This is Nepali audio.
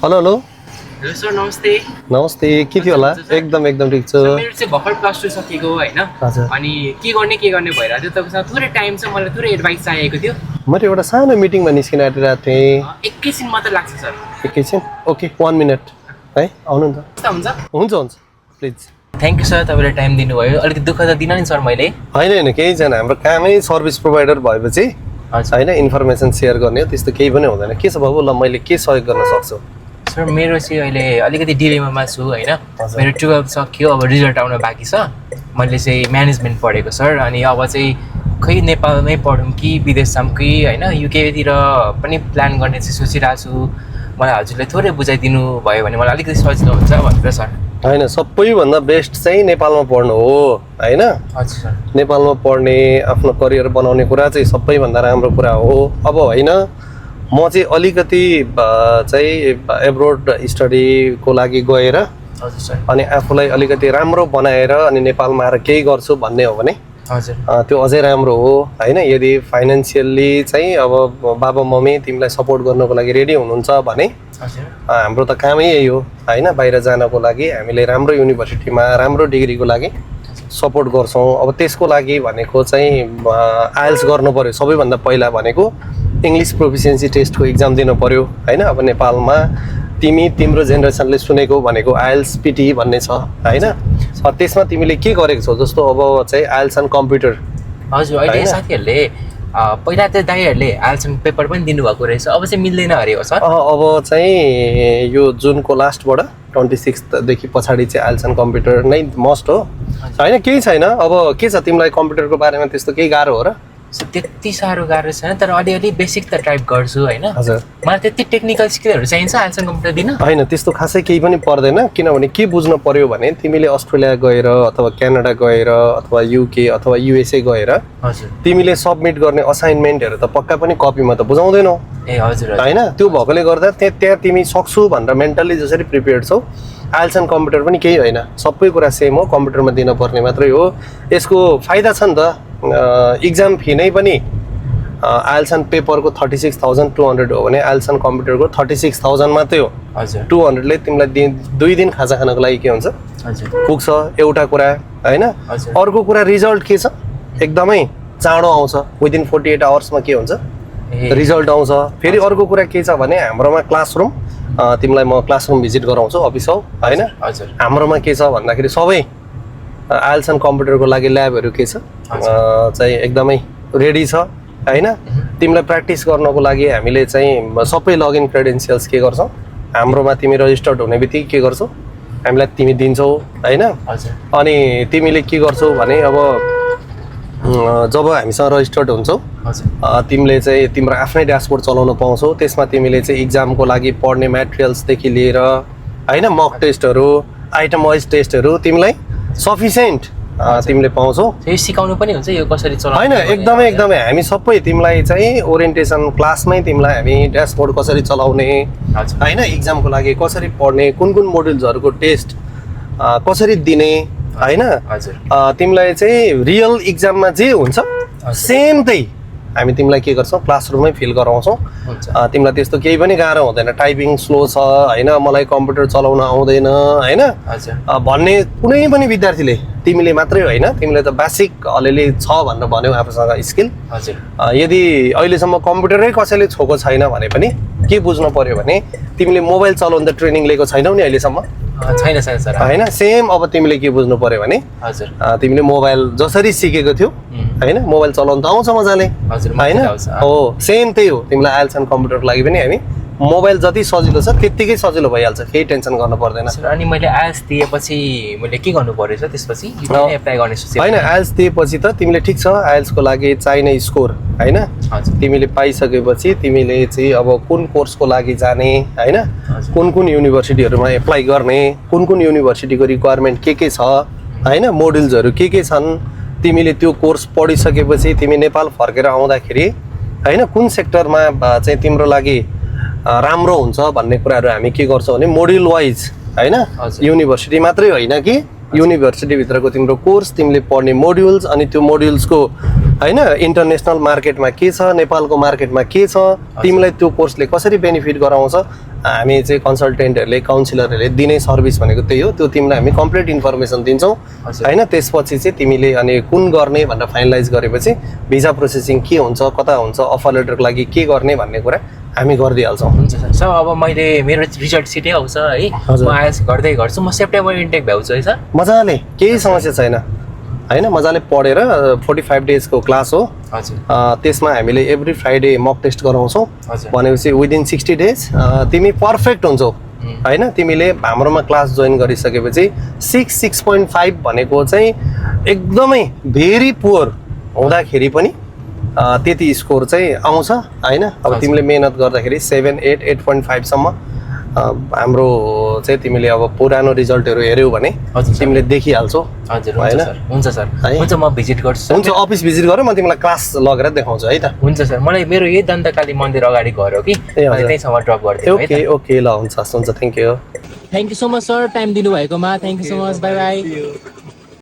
हेलो हेलो हेलो सर नमस्ते नमस्ते के थियो होला एकदम एकदम ठिक छ मेरो चाहिँ भर्खर प्लस 2 सकेको हो हैन हजुर अनि के गर्ने भइरहेको थियो तपाईसँग थोरै टाइम छ मलाई थोरै एडभाइस चाहिएको थियो मैले एउटा सानो मिटिङमा निस्किन आँटिरहेको थिएँ एकैछिन मात्र लाग्छ सर एकैछिन ओके 1 मिनट है आउनु नि त हुन्छ हुन्छ हुन्छ प्लिज थ्याङ्क यू सर तपाईँले टाइम दिनुभयो अलिकति दुःख त दिन नि सर मैले होइन केही छैन हाम्रो कामै सर्भिस प्रोभाइडर भएपछि होइन इन्फर्मेसन सेयर गर्ने हो त्यस्तो केही पनि हुँदैन के छ बाबु ल मैले के सहयोग गर्न सक्छु सर मेरो चाहिँ अहिले अलिकति डिलेमामा छु होइन मेरो 12 सक्यो अब रिजल्ट आउन बाँकी छ मैले चाहिँ म्यानेजमेन्ट पढेको सर अनि अब चाहिँ खै नेपालमै पढौँ कि विदेश जाऊँ कि होइन युकेतिर पनि प्लान गर्ने चाहिँ सोचिरहेको छु मलाई हजुरले थोरै बुझाइदिनु भयो भने मलाई अलिकति सजिलो हुन्छ भनेर सर होइन सबैभन्दा बेस्ट चाहिँ नेपालमा पढ्नु हो होइन हजुर सर नेपालमा पढ्ने आफ्नो करियर बनाउने कुरा चाहिँ सबैभन्दा राम्रो कुरा हो अब होइन म चाहिँ अलिकति चाहिँ एब्रोड स्टडीको लागि गएर हजुर सर अनि आफूलाई अलिकति राम्रो बनाएर अनि नेपालमा आएर केही गर्छु भन्ने हो भने हजुर त्यो अझै राम्रो हो होइन यदि फाइनेन्सियल्ली चाहिँ अब बाबा मम्मी तिमीलाई सपोर्ट गर्नको लागि रेडी हुनुहुन्छ भने हाम्रो त कामै यही हो होइन बाहिर जानको लागि हामीले राम्रो युनिभर्सिटीमा राम्रो डिग्रीको लागि सपोर्ट गर्छौँ अब त्यसको लागि भनेको चाहिँ आइएल्स गर्नु पऱ्यो सबैभन्दा पहिला भनेको इङ्ग्लिस प्रोफिसियन्सी टेस्टको इक्जाम दिनु पऱ्यो होइन अब नेपालमा तिम्रो जेनेरेसनले सुनेको भनेको आइएल्स पिटी भन्ने छ होइन त्यसमा तिमीले के गरेको छौ जस्तो अब चाहिँ आइएल्स एन्ड कम्प्युटर हजुर अहिले साथीहरूले पहिला त दाइहरूले आइएल्स एन्ड पेपर पनि दिनुभएको रहेछ अब चाहिँ मिल्दैन अरे हो सर अब चाहिँ यो जुनको लास्टबाट 26 देखि पछाडि चाहिँ आइएल्स एन्ड कम्प्युटर नै मस्ट हो होइन केही छैन अब के छ तिमीलाई कम्प्युटरको बारेमा त्यस्तो केही गाह्रो हो र त्यति साह्रो गाह्रो छैन तर अलिअलि बेसिक त टाइप गर्छु होइन हजुर मलाई त्यति टेक्निकल स्किलहरू चाहिन्छ आइएल्स एन्ड कम्प्युटर दिन होइन त्यस्तो खासै केही पनि पर्दैन किनभने के बुझ्नु पर्यो भने तिमीले अस्ट्रेलिया गएर अथवा क्यानाडा गएर अथवा युके अथवा युएसए गएर हजुर तिमीले सबमिट गर्ने असाइनमेन्टहरू त पक्का पनि कपीमा त बुझाउँदैनौ ए हजुर होइन त्यो भएकोले गर्दा त्यहाँ तिमी सक्छु भनेर मेन्टल्ली जसरी प्रिपेयर्ड छौ आइएल्स एन्ड कम्प्युटर पनि केही होइन सबै कुरा सेम हो कम्प्युटरमा दिनुपर्ने मात्रै हो यसको फाइदा छ नि त इक्जाम फी नै पनि आइएल्स एन्ड पेपरको 36,200 हो भने आइएल्स एन्ड कम्प्युटरको 36,000 मात्रै हो हजुर 200ले तिमीलाई 2 दिन खाजा खानको लागि के हुन्छ हजुर पुग्छ एउटा कुरा होइन अर्को कुरा रिजल्ट के छ एकदमै चाँडो आउँछ विदिन 48 आवर्समा के हुन्छ रिजल्ट आउँछ फेरि अर्को कुरा के छ भने हाम्रोमा क्लासरुम तिमीलाई म क्लासरुम भिजिट गराउँछु अफिस हो होइन हाम्रोमा के छ भन्दाखेरि सबै आइएल्स एन्ड कम्प्युटरको लागि ल्याबहरू के छ चाहिँ एकदमै रेडी छ होइन तिमीलाई प्र्याक्टिस गर्नको लागि हामीले चाहिँ सबै लगइन क्रेडेन्सियल्स के गर्छौँ हाम्रोमा तिमी रजिस्टर्ड हुने बित्तिकै के गर्छौ हामीलाई तिमी दिन्छौ होइन अनि तिमीले के गर्छौ भने अब जब हामीसँग रजिस्टर्ड हुन्छौ तिमीले चाहिँ तिम्रो आफ्नै ड्यासबोर्ड चलाउन पाउँछौ त्यसमा तिमीले चाहिँ इक्जामको लागि पढ्ने मेटेरियल्सदेखि लिएर होइन मक टेस्टहरू आइटम वाइज टेस्टहरू तिमीलाई सफिसियन्ट तिमीले पाउँछौ यो सिकाउनु पनि हुन्छ यो कसरी चलाउनु होइन एकदमै हामी सबै तिमीलाई चाहिँ ओरिएन्टेसन क्लासमै तिमीलाई हामी ड्यासबोर्ड कसरी चलाउने होइन इक्जामको लागि कसरी पढ्ने कुन मोड्युल्सहरूको टेस्ट कसरी दिने होइन तिमीलाई चाहिँ रियल इक्जाममा जे हुन्छ सेम त्यही हामी तिमीलाई के गर्छौँ क्लासरुममै फिल गराउँछौँ तिमीलाई त्यस्तो केही पनि गाह्रो हुँदैन टाइपिङ स्लो छ होइन मलाई कम्प्युटर चलाउन आउँदैन होइन भन्ने कुनै पनि विद्यार्थीले तिमीले मात्रै होइन तिमीले त बेसिक अलिअलि छ भनेर भन्यौ आफूसँग स्किल यदि अहिलेसम्म कम्प्युटरै कसैले छोएको छैन भने पनि के बुझ्नु पर्यो भने तिमीले मोबाइल चलाउन त ट्रेनिङ लिएको छैनौ नि अहिलेसम्म छैन सर होइन सेम अब तिमीले के बुझ्नु पर्यो भने तिमीले मोबाइल जसरी सिकेको थियौ होइन मोबाइल चलाउन त आउँछ मजाले होइन हो सेम त्यही हो तिमीलाई आइएल्स एन्ड कम्प्युटरको लागि पनि हामी मोबाइल जति सजिलो छ त्यत्तिकै सजिलो भइहाल्छ केही टेन्सन गर्नु पर्दैन अनि मैले आइएल्स दिएपछि मैले के गर्नु पर्यो सर त्यसपछि एप्लाई गर्ने सोचेँ होइन आइएल्स दिएपछि त तिमीले ठिक छ आइएल्सको लागि चाहिने स्कोर होइन तिमीले पाइसकेपछि तिमीले चाहिँ अब कुन कोर्सको लागि जाने होइन कुन युनिभर्सिटीहरूमा एप्लाई गर्ने कुन युनिभर्सिटीको रिक्वायरमेन्ट के छ होइन मोड्युल्सहरू के छन् तिमीले त्यो कोर्स पढिसकेपछि तिमी नेपाल फर्केर आउँदाखेरि होइन कुन सेक्टरमा चाहिँ तिम्रो लागि राम्रो हुन्छ भन्ने कुराहरू हामी के गर्छौँ भने मोड्युल वाइज होइन युनिभर्सिटी मात्रै होइन कि युनिभर्सिटी भित्रको तिम्रो कोर्स तिमीले पढ्ने मोड्युल्स अनि त्यो मोड्युल्सको होइन इन्टरनेसनल मार्केटमा के छ, नेपालको मार्केटमा के छ, तिमीलाई त्यो कोर्सले कसरी बेनिफिट गराउँछ, हामी चाहिँ कन्सल्टेन्टहरूले काउन्सिलरहरूले दिने सर्भिस भनेको त्यही हो। त्यो तिमीलाई हामी कम्प्लिट इन्फर्मेसन दिन्छौँ होइन। त्यसपछि चाहिँ तिमीले अनि कुन गर्ने भनेर फाइनलाइज गरेपछि भिजा प्रोसेसिङ के हुन्छ, कता हुन्छ, अफर लेटरको लागि के गर्ने भन्ने कुरा हामी गरिदिइहाल्छौँ। हुन्छ सर। सर अब मैले मेरो रिजल्ट छिटै आउँछ है, म आइएस गर्दै गर्छु, म सेप्टेम्बर इन्टेक भ्याउँछु है सर? मजाले, केही समस्या छैन होइन। मजाले पढेर 45 डेजको क्लास हो। हजुर। त्यसमा हामीले एभ्री फ्राइडे मक टेस्ट गराउँछौँ। हजुर। भनेपछि विदिन 60 डेज तिमी पर्फेक्ट हुन्छौ होइन। तिमीले हाम्रोमा क्लास जोइन गरिसकेपछि 6.5 भनेको चाहिँ एकदमै भेरी पुवर हुँदाखेरि पनि त्यति स्कोर चाहिँ आउँछ होइन। अब तिमीले मेहनत गर्दाखेरि 7, 8, 8.5 सम्म हाम्रो चाहिँ तिमीले अब पुरानो रिजल्टहरू हेऱ्यौ भने तिमीले देखिहाल्छौ। हजुर हुन्छ सर। हुन्छ सर, हुन्छ म भिजिट गर्छु। हुन्छ, अफिस भिजिट गर, म तिमीलाई क्लास लगेर देखाउँछु है त। हुन्छ सर, मलाई मेरो यही दन्तकाली मन्दिर अगाडि घर हो कि, त्यहीँसम्म ड्रप गरिदिनु है त। ओके ओके, ल हुन्छ हुन्छ, thank you. Thank you so much sir, time दिनुभएकोमा। Thank you so much, bye by.